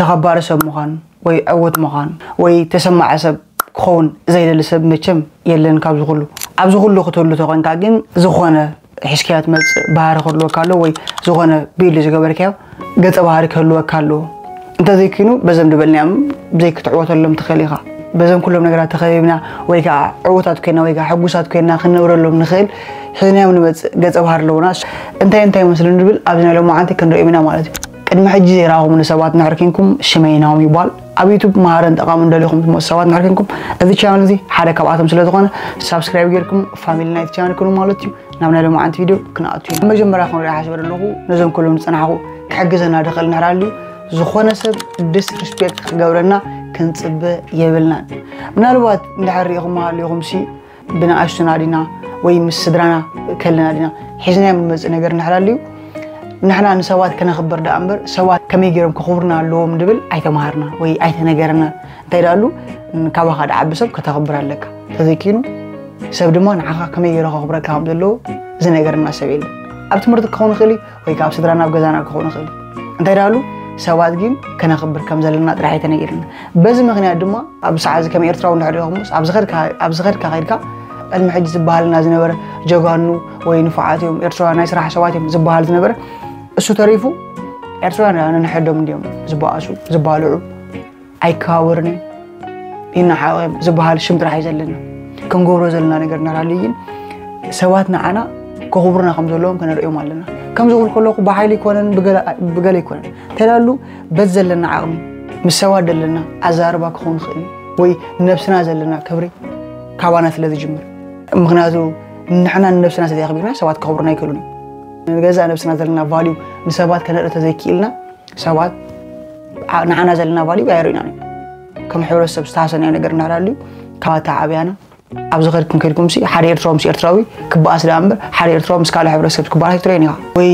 ተኸባሪ ሰብ ምዃን ወይ ዕውት ምዃን ወይ ተሰማዒ ሰብ ክኸውን ዘይደሊ ሰብ መቸም የለን። ካብዚ ኩሉ ኣብዚ ኩሉ ክትህሉ ተኾንካ ግን ዝኾነ ሒዝካዮ ትመጽእ ባህሪ ክህልወካ ኣለዎ ወይ ዝኾነ ብኢሉ ዝገበርካዮ ገጸ ባህሪ ክህልወካ ኣለዎ። እንተዘይኮይኑ በዘም ዝበልናዮም ዘይክትዕወተሎም ትኽእል ኢኻ። በዘም ኩሎም ነገራት ተኸቢብና ወይ ከዓ ዕዉታት ኮይና ወይ ከዓ ሕጉሳት ኮይና ክንነብረሎም ንኽእል ሒዝናዮም ንመጽእ ገጸ ባህሪ ኣለውና። እንታይ እንታይ ይመስሉ ንብል ኣብዚ ናይ ሎማዓንቲ ክንሪኦም ኢና ማለት እዩ። ቅድሚ ሕጂ ዘይረኣኹምኒ ሰባት እንድሕር ኮንኩም ሽመይ ናሆም ይበሃል። ኣብ ዩቱብ መሃርን ጠቓምን ደሊኹም ትመፁ ሰባት እንድሕር ኮንኩም እዚ ቻናል እዚ ሓደ ካብኣቶም ስለ ዝኾነ ሳብስክራይብ ጌርኩም ፋሚሊ ናይቲ ቻናል ኩኑ ማለት እዩ። ናብ ናይ ሎማዓንቲ ቪድዮ ክንኣቱ ኢና። መጀመርያ ክንሪኦ ሓሲበ ዘለኹ ነዞም ኩሎም ዝፀናሕኹ ክሕግዘና ድኽእል እንድሕር ኣልዩ ዝኾነ ሰብ ዲስሪስፔክት ክገብረና ክንፅበ የብልናን። ምናልባት እንድሕር ሪኢኹም ሃሊኹም ሲ ብንኣሽቱና ዲና ወይ ምስ ስድራና ከለና ዲና ሒዝናዮም ንመፅእ ነገር እንድሕር ኣልዩ ንሕና ንሰባት ከነኽብር ደኣ እምበር ሰባት ከመይ ገይሮም ከኽብሩና ኣለዎም ንብል ኣይተምሃርና ወይ ኣይተነገረና። እንታይ ደኣሉ ካባኻ ድዓቢ ሰብ ከተኽብር ኣለካ። ተዘይኪኑ ሰብ ድማ ንዓኻ ከመይ ገይሩ ከኽብረካ ከም ዘለዎ ዝነገረና ሰብ የለን። ኣብ ትምህርቲ ክኸውን ይኽእል እዩ ወይ ካብ ስድራና ኣብ ገዛና ክኸውን ይኽእል እዩ። እንታይ ደኣሉ ሰባት ግን ከነኽብር ከም ዘለና ጥራሕ ኣይተነጊርና። በዚ ምኽንያት ድማ ኣብ ሰዓት እዚ ከም ኤርትራዊ እንድሕር ኢኹምስ ኣብ ዝኸድካ ኣብ ዝኸድካ ከድካ ቅድሚ ሕጂ ዝበሃልና ዝነበረ ጀጋኑ ወይ ንፉዓት እዮም ኤርትራውያን ናይ ስራሕ ሰባት እዮም ዝበሃል ዝነበረ እሱ ተሪፉ ኤርትራውያን ነንሕዶም እንዲዮም ዝበኣሱ ዝበልዑ ኣይከባበሩን እዮም ይናሓቕ እዮም ዝበሃል ሽም ጥራሕ እዩ ዘለና። ክንገብሮ ዘለና ነገር እናሃለዩ ግን ሰባት ንዓና ከኽብሩና ከም ዘለዎም ከነርእዮም ኣለና። ከምዚ ክብል ከለኹ ብሓይሊ ኣይኮነን ብገለ ኣይኮነን እንተዳሉ በዚ ዘለና ዓቕሚ ምስ ሰባት ዘለና ኣዛርባ ክኸውን ይኽእል እዩ ወይ ነብስና ዘለና ክብሪ ካባና ስለ ዝጅምር። ምኽንያቱ ንሕና ንነብስና ስለ ኣኽቢርና ሰባት ከኽብሩና ኣይክእሉን እዮም። ንገዛእ ነብስና ዘለና ቫልዩ ንሰባት ከነርኢ ተዘይክኢልና ሰባት ንዓና ዘለና ቫልዩ ኣይርእዩናን እዮም። ከም ሕብረተሰብ ዝተሃሰናዮ ነገር እናሃለዩ ካብ ኣተዓብያና ኣብዚ ከድኩም ከድኩም ሲ ሓደ ኤርትራዊ ምስ ኤርትራዊ ክበኣስ ደኣ እምበር ሓደ ኤርትራዊ ምስ ካልእ ሕብረተሰብ ክበኣስ ኣይትርእዮን ኢኻ ወይ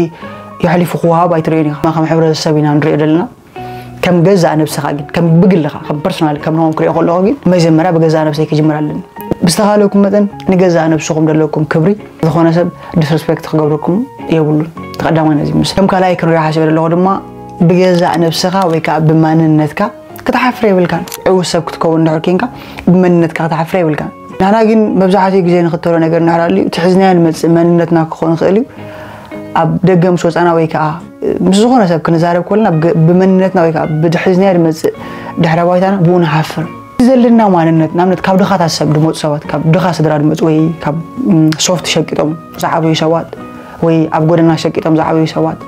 የሕሊፉ ክወሃብ ኣይትርእዮን ኢኻ። ከም ሕብረተሰብ ኢና ንሪኦ ዘለና። ከም ገዛእ ነብስኻ ግን ከም ብግልኻ ከም ፐርሶናል ከም ንኾን ክሪኦ ከለኹ ግን መጀመርያ ብገዛእ ነብሰይ ክጅምር ኣለኒ። ብዝተኻለኩም መጠን ንገዛእ ነብስኹም ዘለኩም ክብሪ ዝኾነ ሰብ ዲስሪስፔክት ክገብረኩም የብሉን። ተቐዳማይ ነዚ ምስ ከም ካልኣይ ክንሪኦ ሓሲበ ዘለኹ ድማ ብገዛእ ነብስኻ ወይ ከዓ ብማንነትካ ክትሓፍር የብልካን። ዕዉት ሰብ ክትከውን እንድሕር ኬንካ ብመንነትካ ክትሓፍር የብልካን። ንሕና ግን መብዛሕትኡ ግዜ ንኽተሎ ነገር እንድሕር ኣልዩ እቲ ሒዝናዮ ንመፅእ መንነትና ክኾን ይኽእል እዩ። ኣብ ደገ ምስ ወፃና ወይ ከዓ ምስ ዝኾነ ሰብ ክንዛረብ ከለና ብመንነትና ወይ ከዓ ብሒዝናዮ ንመፅእ ድሕረ ባይታና ብኡ ንሓፍር። ዘለና ማንነት ንኣብነት ካብ ድኻታት ሰብ ድመፁ ሰባት ካብ ድኻ ስድራ ድመፁ ወይ ካብ ሶፍት ሸቂጦም ዝዓበዩ ሰባት ወይ ኣብ ጎደና ሸቂጦም ዝዓበዩ ሰባት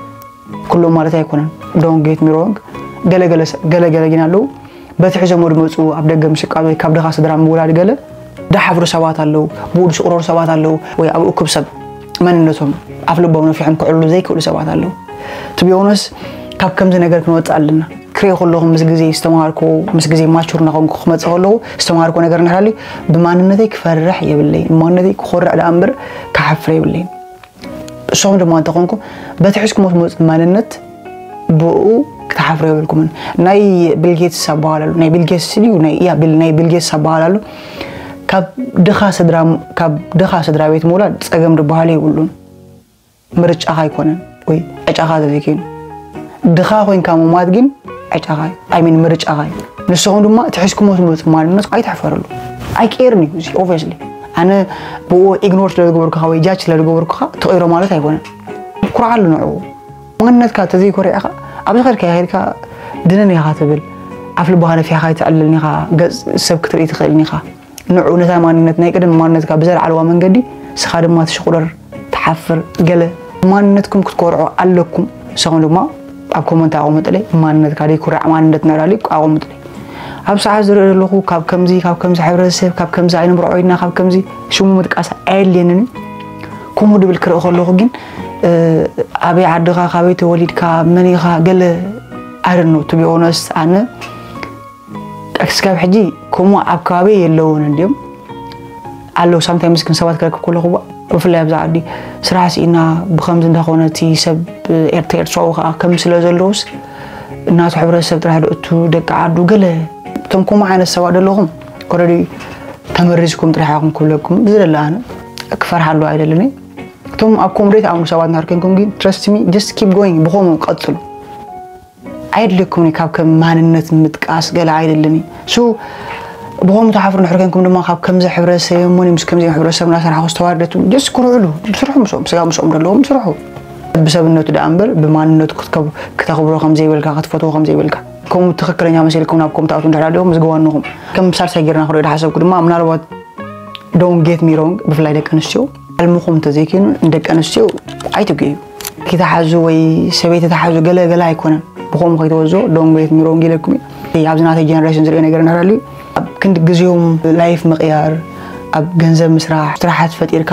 ኩሎም ማለት ኣይኮነን። ዶንት ጌት ሚ ሮንግ ገለገለ ግን ኣለዉ በቲ ሒዞሞ ድመፁ ኣብ ደገ ምሽቃጥ ወይ ካብ ድኻ ስድራ ምውላድ ገለ ድሓፍሩ ሰባት ኣለዉ ብኡ ድሽቕረሩ ሰባት ኣለዉ ወይ ኣብ እኩብ ሰብ መንነቶም ኣፍ ልቦም ነፊሖም ክዕሉ ዘይክእሉ ሰባት ኣለዉ። ቱ ቢ ኦነስት ካብ ከምዚ ነገር ክንወፅእ ኣለና። ክሪኦ ከለኹ ምስ ግዜ ዝተምሃርኩ ምስ ግዜ ማቹር እናኾንኩ ክመፅእ ከለኹ ዝተምሃርኩ ነገር እንድሕር ኣልዩ ብማንነተይ ክፈርሕ የብለይን። ብማንነተይ ክኾርዕ ደኣ እምበር ክሓፍር የብለይን። ንስኹም ድማ እንተኾንኩም በቲ ሒዝኩሞ ትመፁ ማንነት ብኡ ክትሓፍሩ የብልኩምን። ናይ ቢል ጌትስ ኣበሃል ኣሎ ናይ ቢል ጌትስ ድዩ ናይ ያ ቢል ናይ ቢል ጌትስ ኣበሃል ኣሎ። ካብ ድኻ ስድራ ካብ ድኻ ስድራ ቤት ምውላድ ፀገም ዝበሃል የብሉን። ምርጫኻ ኣይኮነን ወይ ዕጫኻ ተዘይኮይኑ ድኻ ኮይንካ ምማት ግን ዕጫኻ እዩ። ኣይ ሚን ምርጫኻ እዩ። ንስኹም ድማ እቲ ሒዝኩሞ ትመፁ ማንነት ኣይትሕፈርሉ። ኣይቀየርን እዩ እዚ ኦብቪየስሊ ኣነ ብኡ ኢግኖር ስለ ዝገበርኩኻ ወይ ጃጅ ስለ ዝገበርኩኻ ትቐይሮ ማለት ኣይኮነን። ኩርዓሉ ንዕኡ። ማንነትካ ተዘይኮሪዕኻ ኣብዚ ኸድካ ኸድካ ድንን ኢኻ ትብል። ኣፍ ልብኻ ነፊሕኻ ኣይተዕልልን ኢኻ። ገፅ ሰብ ክትርኢ ትኽእልን ኢኻ። ንዑ ነታ ማንነት ናይ ቅድም ማንነትካ ብዘለዓለዋ መንገዲ ንስኻ ድማ ትሽቑረር ትሓፍር ገለ ማንነትኩም ክትኮርዑ ኣለኩም። ንስኹም ድማ ኣብ ኮመንት ኣቐምጥለይ ማንነትካ ደይኩራዕ ማንነት ንዕላሊ ኣቐምጥለይ። ኣብ ሰዓት ዝርኢ ዘለኹ ካብ ከምዚ ካብ ከምዚ ሕብረተሰብ ካብ ከምዚ ኣይንምርዖ ኢልና ካብ ከምዚ ሽሙ ምጥቃስ ኣየድልየንን እዩ። ከምኡ ድብል ክርኢ ከለኹ ግን ኣበይ ዓድኻ ካበይ ተወሊድካ መን ኢኻ ገለ ኣረኖ ቱ ቢ ኦነስት ኣነ እስካብ ሕጂ ከምኡ ኣብ ከባቢ የለውን እንዲዮም ኣለዉ ሳምታይምስ ግን ሰባት ክረክብ ከለኹ ብፍላይ ኣብዚ ዓዲ ስራሕ ስኢና ብከምዚ እንዳኾነ እቲ ሰብ ኤርትራ ኤርትራዊ ከዓ ከም ስለ ዘለውስ እናቱ ሕብረተሰብ ጥራሕ ዶ እቱ ደቂ ዓዱ ገለ እቶም ከምኡ ዓይነት ሰባት ዘለኹም ኮረዲ ተመሪዝኩም ጥራሕ ኢኹም ክብለኩም ብዝደለ ኣነ ክፈርሓሉ ኣይደልን እቶም ኣብ ኮምሬት ኣምኑ ሰባት ናርከንኩም ግን trust me just keep going ብኸምኡ ቀፅሉ ኣየድልየኩምን እዩ። ካብ ከም ማንነት ምጥቃስ ገለ ኣይደልን እዩ። ሱ ብኸምኡ ትሓፍሩ እንድሕር ኮይንኩም ድማ ካብ ከምዚ ሕብረተሰብ እሞኒ ምስ ከምዚ ሕብረተሰብ እናሰራሕኹ ዝተዋርደቱ ጀስ ኩርዕሉ። ስርሑ ምስኦም፣ ስጋ ምስኦም ዘለዎም ስርሑ። ብሰብነቱ ደኣ እምበር ብማንነቱ ክትከብ-፣ ክተኽብሮ ከም ዘይብልካ፣ ክትፈትዎ ከም ዘይብልካ። ከምኡ ትኽክለኛ መሲልኩም ናብ ከምኡ ትኣትዉ እንድሕር ኣለኹም ምስ ገዋንኹም። ከም ሳልሳይ ጌርና ክሪኦ ዝሓሰብኩ ድማ ምናልባት don't get me wrong፣ ብፍላይ ደቂ ኣንስትዮ ሕልምኹም እንተዘይኮይኑ ንደቂ ኣንስትዮ ኣይትጉዩ። ኪተሓዙ ወይ ሰበይቲ ተሓዙ ገለ ገለ ኣይኮነን። ብኸምኡ ከይትወዝዎ don't get me wrong ኢለኩም እየ። ኣብዚ ናተይ ጀነሬሽን ዝሪኦ ነገር እንድሕር ኣልዩ ኣብ ክንዲ ግዜኦም ላይፍ ምቕያር፣ ኣብ ገንዘብ ምስራሕ፣ ስራሓት ፈጢርካ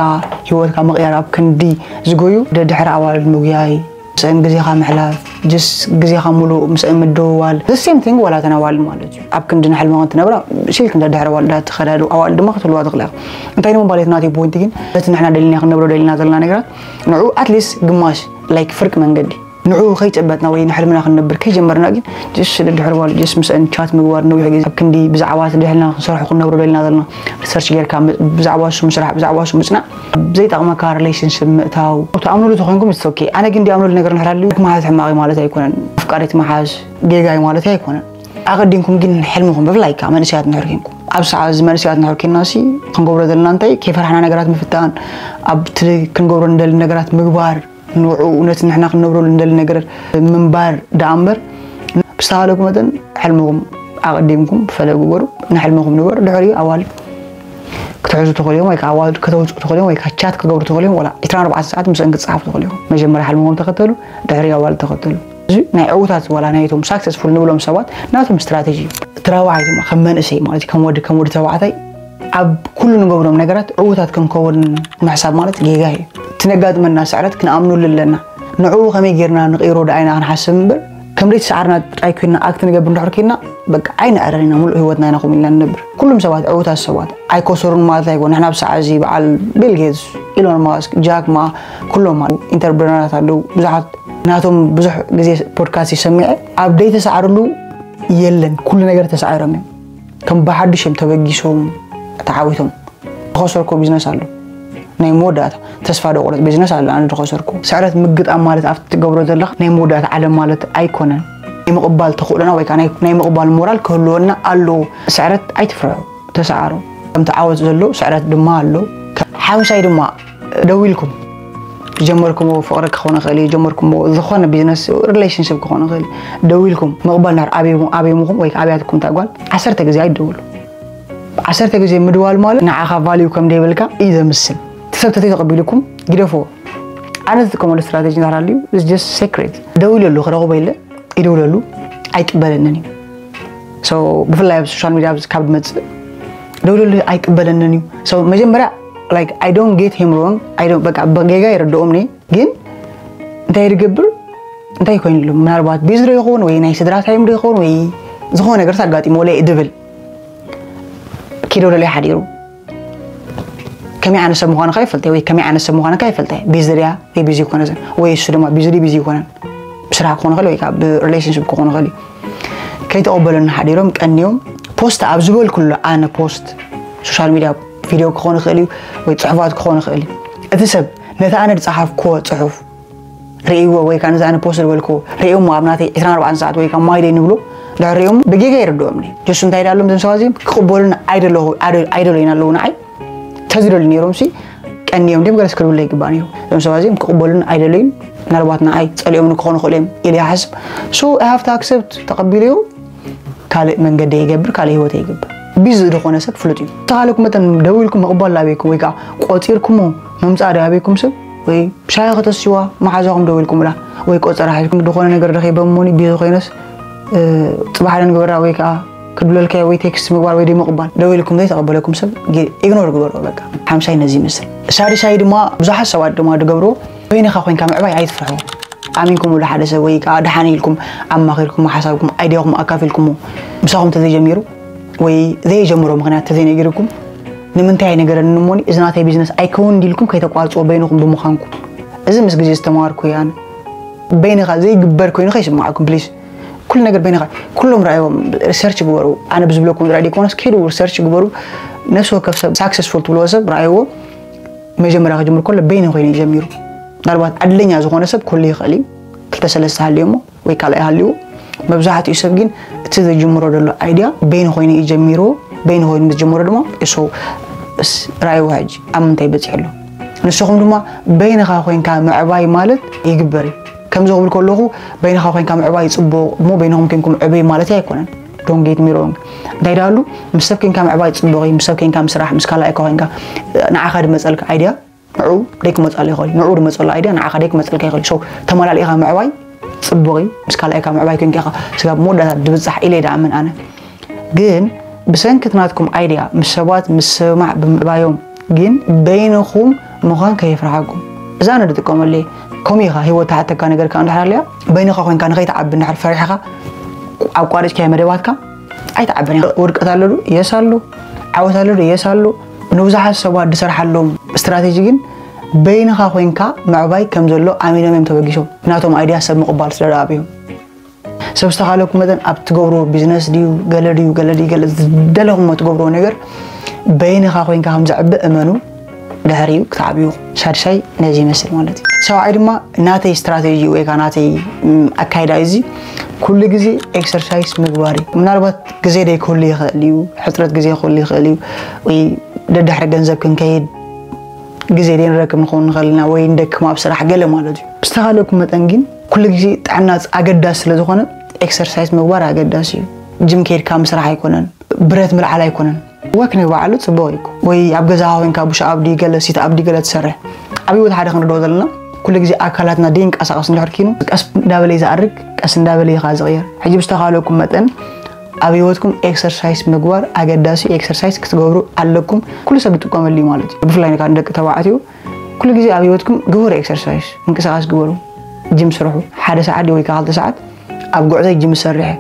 ህይወትካ ምቕያር ኣብ ክንዲ ዝጎዩ ደድሕሪ ኣዋልድ ምጉያይ፣ ምስአን ግዜኻ ምሕላፍ፣ ጀስ ግዜኻ ሙሉእ ምስአን ምድውዋል። The same thing ዋላ እተን ኣዋልድ ማለት እዩ። ኣብ ክንዲ ንሕልምኽን ትነብራ፣ ሲልክን ደድሕሪ ኣዋልድ ትኸዳ ኣለዋ። ኣዋልድ ድማ ክትህልዋ ትኽእላ ኢኻ። እንታይ ንምባል እቲ ናተይ ፖይንት ግን፣ ነቲ ንሕና ደሊና ክንነብሮ ደሊና ዘለና ነገራት፣ ንዑ ኣትሊስት ግማሽ፣ ላይክ፣ ፍርቂ መንገዲ ንዑ ከይጨበጥና ወይ ንሕልምና ክንነብር ከይጀመርና ግን፣ ጀስ ደድሕሪ ኣዋልድ፣ ጀስ ምስአን ቻት ምግባር፣ ነዊሕ ግዜ ኣብ ክንዲ ብዛዕባ እቲ ድሕልና ክንሰርሖ ክንነብሮ ደሊና ዘለና፣ ሪሰርች ጌርካ ም-፣ ብዛዕባ እሱ ምስራሕ፣ ብዛዕባ እሱ ምጽናዕ፣ ዘይጠቕመካ ሪሌሽንሽፕ ምእታው። ትኣምኑሉ ተኾይንኩም it's okay። ኣነ ግን ድኣምኑሉ ነገር እንድሕር ኣልዩ ማለት ሕማቕ እዩ ማለት ኣይኮነን። ኣፍቃሪት ምሓዝ ጌጋ እዩ ማለት ኣይኮነን። ኣቐዲምኩም ግን ሕልምኹም ብፍላይ ከዓ መንእሰያት እንድሕር ኮይንኩም፣ ኣብ ሰዓት እዚ መንእሰያት እንድሕር ኮይንና ሲ ክንገብሮ ዘለና እንታይ ከይፈራሕና ነገራት ምፍታን፣ ኣብቲ ክንገብሮ ንደሊ ነገራት ምግባር፣ ንዕኡ ነቲ ንሕና ክንነብረሉ ንደሊ ነገር ምንባር ደኣ እምበር ብዝተኻእለኩም መጠን ሕልምኹም ኣቐዲምኩም ፈለግ ግበሩ፣ ንሕልምኹም ንበሩ። ድሕሪኡ ኣዋልድ ክትሕዙ ትኽእሉ እዮም ወይ ከዓ ኣዋልድ ከተውፅኡ ትኽእሉ እዮም ወይ ከዓ ቻት ክገብሩ ትኽእሉ እዮም። ዋላ ዕስራን ኣርባዕተን ሰዓት ምስአን ክትፀሓፉ ትኽእሉ እዮም። መጀመርያ ሕልምኹም ተኸተሉ፣ ድሕሪኡ ኣዋልድ ተኸተሉ። እዚ ናይ ዕዉታት ዋላ ናይቶም ሳክሰስፉል ንብሎም ሰባት ናቶም ስትራቴጂ እዩ። እቲ ራብዓይ ድማ ከም መንእሰይ ማለት እዩ፣ ከም ወዲ፣ ከም ወዲ ተባዕታይ ኣብ ኩሉ ንገብሮም ነገራት ዕዉታት ክንከውን ምሕሳብ ማለት ጌጋ እዩ። እቲ ነጋጥመና ስዕረት ክንኣምኑሉ ኣለና። ንዕኡ ከመይ ጌርና ንቕይሮ ደኣ ኢና ክንሓስብ እምበር፣ ከም ደይቲ ሰዓርና ጥራይ ኮይንና ኣክት ንገብር እንድሕር ኮይንና፣ በቃ ኣይንዕረን ኢና፣ ሙሉእ ህይወትና ኢና ከምኡ ኢልና ንነብር። ኩሎም ሰባት ዕዉታት ሰባት ኣይከሰሩን ማለት ኣይኮነ። ንሕና ኣብ ሰዓት እዚ በዓል ቢል ጌትስ፣ ኢሎን ማስክ፣ ጃክ ማ፣ ኩሎም ኣለዉ፣ ኢንተርፕረነራት ኣለዉ፣ ብዙሓት ናቶም ብዙሕ ግዜ ፖድካስት ይሰሚዐ። ኣብ ደይተሳዕርሉ የለን፣ ኩሉ ነገር ተሳዒሮም እዮም። ከም ብሓዱሽ እዮም ተበጊሶም፣ ተዓዊቶም። ዝኸሰርኮ ቢዝነስ ኣሎ። ናይ መወዳእታ ተስፋ ዶ ቁረጽ ቢዝነስ ኣሎ፣ ኣነ ዝኸሰርኩ። ስዕረት ምግጣም ማለት ኣብቲ ትገብሮ ዘለኻ ናይ መወዳእታ ዓለም ማለት ኣይኮነን። ናይ ምቕባል ተኽእሎና ወይ ከዓ ናይ፣ ናይ ምቕባል ሞራል ክህልወና ኣለዎ። ስዕረት ኣይትፍርሑ፣ ተሰዓሩ። ከምቲ ዓወት ዘሎ ስዕረት ድማ ኣሎ። ሓምሻይ ድማ ደዊልኩም ዝጀመርኩምዎ ፍቕሪ ክኾን ይኽእል እዩ፣ ዝጀመርኩምዎ ዝኾነ ቢዝነስ፣ ሪሌሽንሽፕ ክኾን ይኽእል እዩ። ደዊልኩም ምቕባል ናር ኣበይሙ-፣ ኣበይሙኹም ወይ ከዓ ኣብያትኩም እታ ጓል ዓሰርተ ግዜ ኣይትደውሉ። ዓሰርተ ግዜ ምድዋል ማለት ንዓኻ ቫልዩ ከም ደይብልካ እዩ ዘምስል። እቲ ሰብ ተዘይ ተቐቢሉኩም ግደፍዎ። ኣነ ዝጥቀመሉ ስትራቴጂ እንድሕር ሃልዩ is just secret። ደዊለሉ ክረኽቦ የለ፣ ይደውለሉ፣ ኣይቅበለንን እዩ። So ብፍላይ ኣብ ሶሻል ሚድያ ኣብዚ ካብ ዝመጽእ ደውለሉ ኣይቅበለንን እዩ። So መጀመርያ like I don't get him wrong፣ I don't፣ በቃ ብጌጋ ይርድኦም እየ። ግን እንታይ ዝገብር እንታይ ኮይኑ ኣሎ? ምናልባት ቢዚ ዶ ይኸውን ወይ ናይ ስድራ ታይም ዶ ይኸውን ወይ ዝኾነ ነገር ኣጋጢሞ ወለ ድብል ኪዶ ደለይ ሓዲሩ ከመይ ዓይነት ሰብ ምዃንካ ይፈልጠ ወይ ከመይ ዓይነት ሰብ ምዃንካ ይፈልጠ። ቢዚ ድያ ወይ ቢዚ ይኮነ ዘን ወይ እሱ ድማ ቢዚ ድዩ ቢዚ ይኮነን። ብስራሕ ክኾን ይኽእል ወይ ከዓ ብሪሌሽንሽፕ ክኾን ይኽእል እዩ። ከይተቐበለኒ ሓዲሮም ቀንዮም ፖስት ኣብ ዝበልኩሉ ኣነ ፖስት ሶሻል ሚድያ ቪድዮ ክኾን ይኽእል እዩ ወይ ፅሑፋት ክኾን ይኽእል እዩ። እቲ ሰብ ነቲ ኣነ ዝፀሓፍክዎ ፅሑፍ ርእይዎ ወይ ከዓ ነዚ ኣነ ፖስት ዝበልክዎ ርእዮሞ ኣብ ናተይ ዕስራን ኣርባዕተን ሰዓት ወይ ከዓ ማይደይ ንብሎ ድሕር ርእዮም ብጌጋ ይርድኦም ኒ ጀሱ እንታይ ዳሎም ዘም ሰባት እዚኦም ክቕበሉን ኣይደለኹ ኣይደለይን ኣለዉ ንዓይ ተዝደሉ ነይሮም ሲ ቀንዮም ድም ገለስ ክድብለ ይግባእ ነይሩ። እዞም ሰባት እዚኦም ክቕበሉን ኣይደለዩን ምናልባት ንዓይ ፀሊኦም ክኾኑ ክእሉ እዮም ኢለ ይሓስብ። So I have to accept ተቐቢለዮ ካልእ መንገዲ ይገብር ካልእ ህይወት ይገብር። ቢዚ ዝኾነ ሰብ ፍሉጥ እዩ። ተኻለኩም መጠን ደዊልኩም ምቕባል ኣበይኩም ወይ ከዓ ቆፂርኩሞ ምምፃእ ዶ ኣበይኩም ሰብ ወይ ሻሂ ከተስዋ መሓዛኹም ደዊልኩምላ ወይ ቆፀራ ሒዝኩም ዝኾነ ነገር ረኺበ እሞኒ ቢዚ ኮይነስ ፅባሕ ንግበራ ወይ ከዓ ክድብለልካ ወይ ቴክስት ምግባር ወይ ደይ ምቕባል ደዊልኩም ዘይተቐበለኩም ሰብ ኢግኖር ግበሮ። በቃ ሓምሳይ ነዚ ይመስል። ሳድሳይ ድማ ብዙሓት ሰባት ድማ ዝገብርዎ በይንኻ ኮይንካ ምዕባይ ኣይትፍርሕዎ። ኣሚንኩምሉ ሓደ ሰብ ወይ ከዓ ደሓን ኢልኩም ኣማኺርኩም ሓሳብኩም ኣይድያኹም ኣካፊልኩሞ ምሳኹም ተዘይጀሚሩ ወይ ዘይጀምሮ ምኽንያት ተዘይነጊርኩም ንምንታይ ኣይነገረኒ እሞኒ እዚ ናተይ ቢዝነስ ኣይከውን እንዲልኩም ከይተቋርፅዎ በይንኹም ብምዃንኩም። እዚ ምስ ግዜ ዝተማሃርኩ እየ ኣነ። በይንኻ ዘይግበር ኮይኑ ከይስማዓኩም ፕሊስ። ኩሉ ነገር በይንኻ ኩሎም ረኣይዎም ሪሰርች ግበሩ። ኣነ ብዝብለኩም ጥራይ ዘይኮነስ ከይዱ ሪሰርች ግበሩ። ነፍሲ ወከፍ ሰብ ሳክሰስፉል ትብልዎ ሰብ ረኣይዎ። መጀመርያ ክጅምር ከሎ በይኑ ኮይኑ እዩ ጀሚሩ። ምናልባት ዕድለኛ ዝኾነ ሰብ ክህሉ ይኽእል እዩ። ክልተ ሰለስተ ሃልዩ እሞ ወይ ካልኣይ ሃልዩ መብዛሕትኡ ሰብ ግን እቲ ዝጅምሮ ዘሎ ኣይድያ በይኑ ኮይኑ እዩ ጀሚርዎ። በይኑ ኮይኑ ምስ ጀመሮ ድማ እሱ ራእይዎ ሕጂ ኣብ ምንታይ በፂሑ ኣሎ። ንስኹም ድማ በይንኻ ኮይንካ ምዕባይ ማለት ይግበር እዩ። ከምዚ ክብል ከለኹ በይንኻ ኮይንካ ምዕባይ ፅቡቕ እሞ በይንኹም ኮይንኩም ዕበይ ማለት ኣይኮነን። Don't get me wrong። እንታይ ደኣሉ ምስ ሰብ ኮይንካ ምዕባይ ፅቡቕ እዩ። ምስ ሰብ ኮይንካ ምስራሕ ምስ ካልኣይካ ኮይንካ ንዓኻ ድመፀልካ ኣይድያ ንዑ ደይክመፀሉ ይኽእል እዩ። ንዑ ድመፀሉ ኣይድያ ንዓኻ ደይክመፀልካ ይኽእል እዩ። So ተመላሊእኻ ምዕባይ ፅቡቕ እዩ። ምስ ካልኣይካ ምዕባይ ኮይንካ ኢኻ ስጋብ መወዳእታ ድብፃሕ ኢለ ይድኣምን ኣነ። ግን ብሰንክቲ ናትኩም ኣይድያ ምስ ሰባት ምስማዕ ብምዕባዮም ግን በይንኹም ምዃን ከየፍርሓኩም። እዛ ኣነ ድጥቀመሉ እየ። ከምኡ ኢኻ ህይወት ትሓተካ ነገር ከዓ እንድሕር ኣለያ በይንኻ ኮይንካ ንኸይትዓቢ እንድሕር ፈሪሕኻ ኣቋሪፅካዮ መደባትካ ኣይትዓብን ኢኻ። ውድቀት ኣሎ ዶ? የስ ኣሎ። ዓወት ኣሎ ዶ? የስ ኣሎ። ንብዙሓት ሰባት ዝሰርሓሎም ስትራቴጂ ግን በይንኻ ኮይንካ ምዕባይ ከም ዘሎ ኣሚኖም እዮም ተበጊሶም። ናቶም ኣይድያ ሰብ ምቕባል ስለ ደኣ ኣብዮም። ሰብ ዝተኻለኩም መጠን ኣብ ትገብርዎ ቢዝነስ ድዩ ገለ ድዩ ገለ ድዩ ገለ ዝደለኹሞ ትገብርዎ ነገር በይንኻ ኮይንካ ከም ዘዕቢ እመኑ። ድሕሪኡ ክትዓብዩ። ሳድሳይ ነዚ ይመስል ማለት እዩ። ሰብዓይ ድማ ናተይ ስትራቴጂ ወይ ከዓ ናተይ ም፣ ኣካይዳ እዚ ኩሉ ግዜ ኤክሰርሳይስ ምግባር እዩ። ምናልባት ግዜ ደይክህሉ ይኽእል እዩ፣ ሕፅረት ግዜ ክህሉ ይኽእል እዩ፣ ወይ ደድሕሪ ገንዘብ ክንከይድ ግዜ ደይንረክብ ንኸውን ንኽእል ኢና፣ ወይ ንደክም ኣብ ስራሕ ገለ ማለት እዩ። ብዝተኻለኩም መጠን ግን ኩሉ ግዜ ጥዕና ኣገዳሲ ስለ ዝኾነ ኤክሰርሳይስ ምግባር ኣገዳሲ እዩ። ጅም ከይድካ ምስራሕ ኣይኮነን፣ ብረት ምልዓል ኣይኮነን። ወክ ንባዕሉ ጽቡቕ እዩ እኮ። ወይ ኣብ ገዛኻ ኮይንካ ቡሽ ኣፕ ድዩ ገለ ሲት ኣፕ ድዩ ገለ ትሰርሕ። ኣብ ህይወት ሓደ ክንዶ ዘለና ኩሉ ግዜ ኣካላትና ደይንቀሳቐስ እንድሕር ኪኑ ቀስ እንዳበለ እዩ ዝኣርግ፣ ቀስ እንዳበለ እዩ ዝቕየር። ሕጂ ብዝተኻለኩም መጠን ኣብ ህይወትኩም ኤክሰርሳይስ ምግባር ኣገዳሲ፣ ኤክሰርሳይስ ክትገብሩ ኣለኩም። ኩሉ ሰብ ዝጥቀመሉ እዩ ማለት እዩ። ብፍላይ ከዓ ንደቂ ተባዕትዮ ኩሉ ግዜ ኣብ ህይወትኩም ግበሩ ኤክሰርሳይስ፣ ምንቅስቃስ ግበሩ። ጅም ስርሑ። ሓደ ሰዓት ድዩ ወይ ከዓ ክልተ ሰዓት ኣብ ጉዕዞ ጅም ዝሰርሕ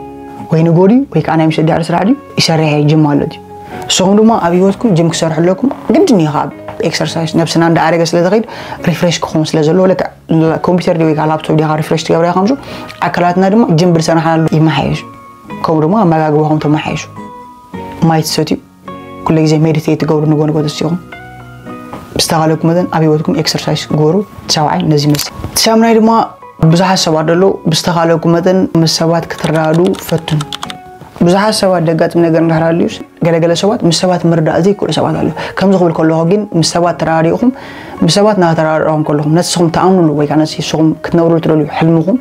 ወይ ንጎዲ ወይ ከዓ ናይ ምሸት ድሕሪ ስራሕ ድዩ ይሰርሕ እየ ጅም ማለት እዩ። ንስኹም ድማ ኣብ ህይወትኩም ጅም ክሰርሑ ኣለኩም ግድን እዩ። ካብ ኤክሰርሳይስ ነብስና እንዳኣረገ ስለ ዝኸይድ ሪፍሬሽ ክኸውን ስለ ዘለዎ ልክዕ ኮምፒውተር ድዩ ወይ ከዓ ላፕቶፕ ዲኻ ሪፍሬሽ ትገብራ ከምሱ ኣካላትና ድማ ጅም ብዝሰራሕናሉ ይመሓየሽ። ከምኡ ድማ ኣመጋግባኹም ተመሓየሹ። ማይ ትሰትዩ ኩሉ ግዜ ሜዲቴት ትገብሩ ንጎ ንጎ ተሲኹም ብዝተኻለኩም መጠን ኣብ ህይወትኩም ኤክሰርሳይስ ግበሩ። ሰብዓይ ነዚ ይመስል። እቲ ሻምናይ ድማ ብዙሓት ሰባት ኣለዉ ብዝተኻለኩም መጠን ምስ ሰባት ክትረዳድኡ ፈትኑ። ብዙሓት ሰባት ደጋጥም ነገር እንድሕር ኣልዩስ ገለገለ ሰባት ምስ ሰባት ምርዳእ ዘይክእሉ ሰባት ኣለዉ። ከምዚ ክብል ከለኹ ግን ምስ ሰባት ተረዳዲእኹም ምስ ሰባት እናተረዳዳእኹም ከለኹም ነቲ ንስኹም ትኣምኑሉ ወይ ከዓ ነቲ ንስኹም ክትነብሩ ትደልዩ ሕልምኹም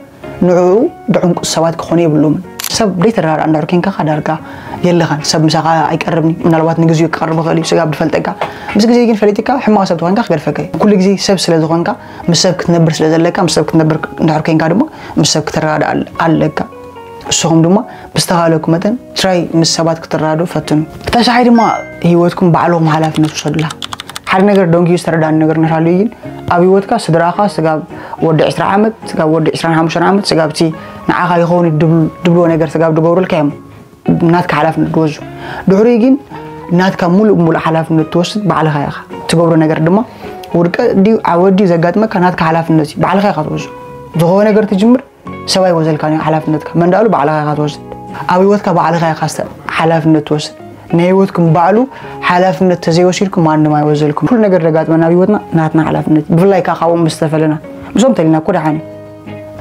ንዕኡ ድዕንቁ ሰባት ክኾኑ የብሎምን። ሰብ ደይተረዳዳእ እንድሕር ኮንካ ዳርጋ የለኻን። ሰብ ምሳኻ ኣይቀርብን እዩ። ምናልባት ንግዚኡ ክቐርብ ይኽእል እዩ፣ ስጋብ ድፈልጠካ። ምስ ግዜ ግን ፈሊጥካ ሕማቕ ሰብ ተኾንካ ክገድፈካ እዩ። ኩሉ ግዜ ሰብ ስለ ዝኾንካ ምስ ሰብ ክትነብር ስለ ዘለካ ምስ ሰብ ክትነብር እንድሕር ኮንካ ድማ ምስ ሰብ ክትረዳዳእ ኣለ- ኣለካ። ንስኹም ድማ ብዝተኻለኩም መጠን ትራይ ምስ ሰባት ክትረዳድኡ ፈትኑ። ተሻሓይ ድማ ህይወትኩም ባዕልኹም ሓላፍነት ውሰዱላ። ሓደ ነገር ደንጊዩ ዝተረዳኒ ነገር እንድሕር ኣልዩ ግን ኣብ ህይወትካ ስድራኻ ስጋብ ወዲ ዕስራ ዓመት ስጋብ ወዲ ዕስራን ሓሙሽተን ዓመት ስጋብ እቲ ንዓኻ ይኸውን ድብልዎ ነገር ስጋብ ድገብሩልካ እዮም ናትካ ሓላፍነት ድወስዱ። ድሕሪኡ ግን ናትካ ሙሉእ ብሙሉእ ሓላፍነት ትወስድ ባዕልኻ ኢኻ። ትገብሮ ነገር ድማ ውድቀት ድዩ ዓወት ድዩ ዘጋጥመካ ናትካ ሓላፍነት እዩ። ባዕልኻ ኢኻ ትወስዶ። ዝኾነ ነገር ትጅምር ሰብ ኣይወዘልካን እዩ ሓላፍነትካ። መንዳእሉ ባዕልኻ ኢኻ ትወስድ። ኣብ ህይወትካ ባዕልኻ ኢኻ ስተ- ሓላፍነት ትወስድ። ናይ ህይወትኩም ባዕሉ ሓላፍነት ተዘይወሲድኩም ማንም ኣይወዘልኩም። ኩሉ ነገር ደጋጥመና ኣብ ህይወትና ናትና ሓላፍነት እዩ። ብፍላይ ከዓ ካብኦም ምስ ተፈለና ምስኦም ተሊና እኮ ደሓን እዩ።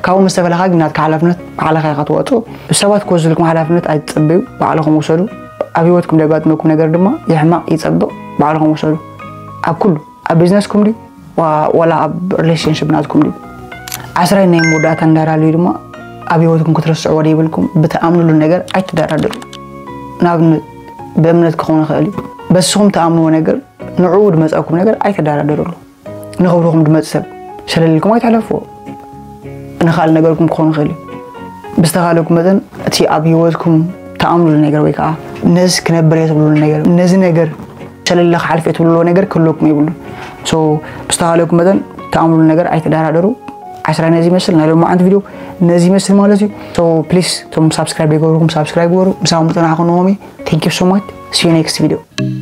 ካብኡ ምስ ተፈለኻ ግን ናትካ ሓላፍነት ባዕልኻ ኢኻ ትወፅኦ። ሰባት ክወስድልኩም ሓላፍነት ኣይትፀበዩ፣ ባዕልኹም ውሰዱ። ኣብ ህይወትኩም ደጋጥመኩም ነገር ድማ ይሕማቕ ይፀብቕ ባዕልኹም ውሰዱ። ኣብ ኩሉ ኣብ ቢዝነስኩም ድዩ ዋ- ዋላ ኣብ ሪሌሽንሽፕ ናትኩም ድዩ? ዓስራይ ናይ መወዳእታ እንዳራልዩ ድማ ኣብ ህይወትኩም ክትረስዕዎ ዘይብልኩም ብትኣምንሉ ነገር ኣይትደራደሩ። ንኣብነት ብእምነት ክኸውን ይኽእል እዩ። በስኹም ትኣምንዎ ነገር ንዕኡ ድመፀኩም ነገር ኣይትደራደሩሉ። ንኽብርኹም ድመፅ ሰብ ሸለሊልኩም ኣይትሕለፍዎ። ንኻል ነገርኩም ክኾን ይኽእል እዩ። ብዝተኻለኩም መጠን እቲ ኣብ ህይወትኩም ትኣምኑሉ ነገር ወይ ከዓ ነዚ ክነብር እየ ትብሉሉ ነገር ነዚ ነገር ሸለለ ክሓልፍ እየ ትብልዎ ነገር ክህልወኩም የብሉን። So ብዝተኻለኩም መጠን ትኣምኑሉ ነገር ኣይተደራደሩ። ዓስራ ነዚ ይመስል ናይ ሎማዓንቲ ቪድዮ ነዚ ይመስል ማለት እዩ። So please እቶም ሳብስክራይብ ዘይገበርኩም ሳብስክራይብ ግበሩ። ምሳኹም ዝፀናሕኩ ንሆሚ። Thank you so much. See you next video.